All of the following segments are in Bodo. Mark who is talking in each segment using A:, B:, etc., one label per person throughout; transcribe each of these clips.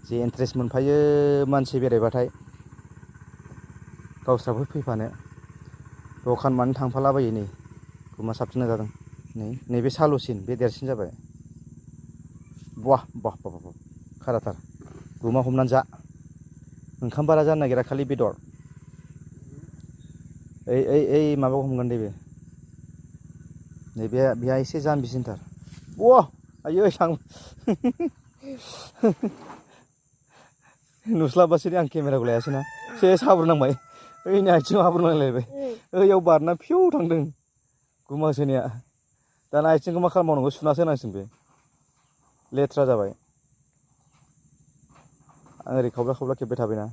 A: जे इन्ट्रेस्ट मोनफायो मानसि बेरायबाथाय गावस्राबो फैफानो दखान मानि थांफालाबायो नै गुमा साबसिन जादों नैबे सालुसिन बे देरसिन जाबाय वाह वाह वाह वाह खाराथार गुमा हमनानै जा ओंखाम बारा जानो नागिरा खालि बेदर ओइ माबाखौ हमगोन दे बे नैबे बेहा एसे जाम्बिसिनथार वाह आयै थां नुस्लाबासै आं केमेराखौ लायासैना सेस हाब्रुनांबाय ओइनि आथिङाव हाब्रुनांलायबाय ओइयाव बारना फिउ थांदों गुमा होसोनाया दाना आथिंखौ मा खालामबावनांगौ सुनासो होनांसिगोन बे लेथ्रा जाबाय आं ओरै खावब्ला खावब्ला खेबबाय थाबायना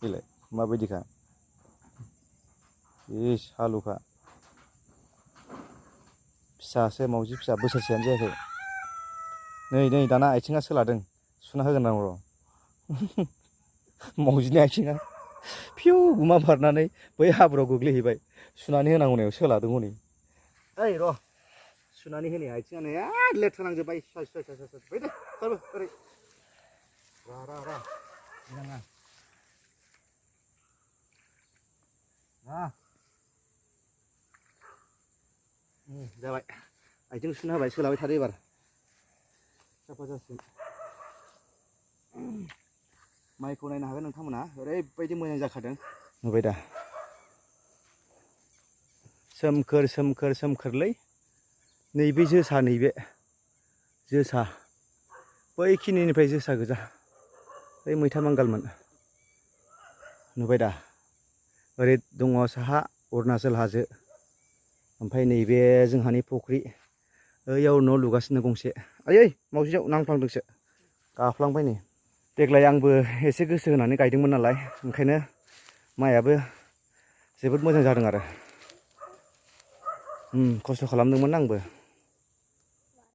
A: इलाय माबायदिखा इस हालुखा फिसासो मावजि फिसा बोसोरसेयानो जायाखै नै दाना आथिङा सोलादों सुना होगोन आं र' मावजिनि आथिङा फिउ गुमा बारनानै बै हाब्रुआव गोग्लैहैबाय सुनानै होनांगौनायाव सोलादों हनै ओइ र' सुनानै होनाया आथिङानो एद लेथ्रा नांजोब्बाय फै दे ओरै ra jangan जाबाय आथिं सुना होबाय सोलाबाय थादो एबार साफा जासिगोन माइखौ नायनो हागोन नोंथांमोना ओरैबायदि मोजां जाखादों नुबाय दा सोमखोर सोमखोर सोमखोरलै नैबे जोसा नैबे जोसा बैखिनिनिफ्राय जोसा गोजा बै मैथा बांगालमोन नुबाय दा ओरै दङ साहा अरुणाचल हाजो ओमफ्राय नैबे जोंहानि फुख्रि ओइयाव न' लुगासिनो गंसे आयै मावजियाव नांफ्लांदोंसो गाफ्लांबाय नै देग्लाय आंबो एसे गोसो होनानै गायदोंमोन नालाय ओंखायनो माइयाबो जोबोद मोजां जादों आरो खस्थ' खालामदोंमोन आंबो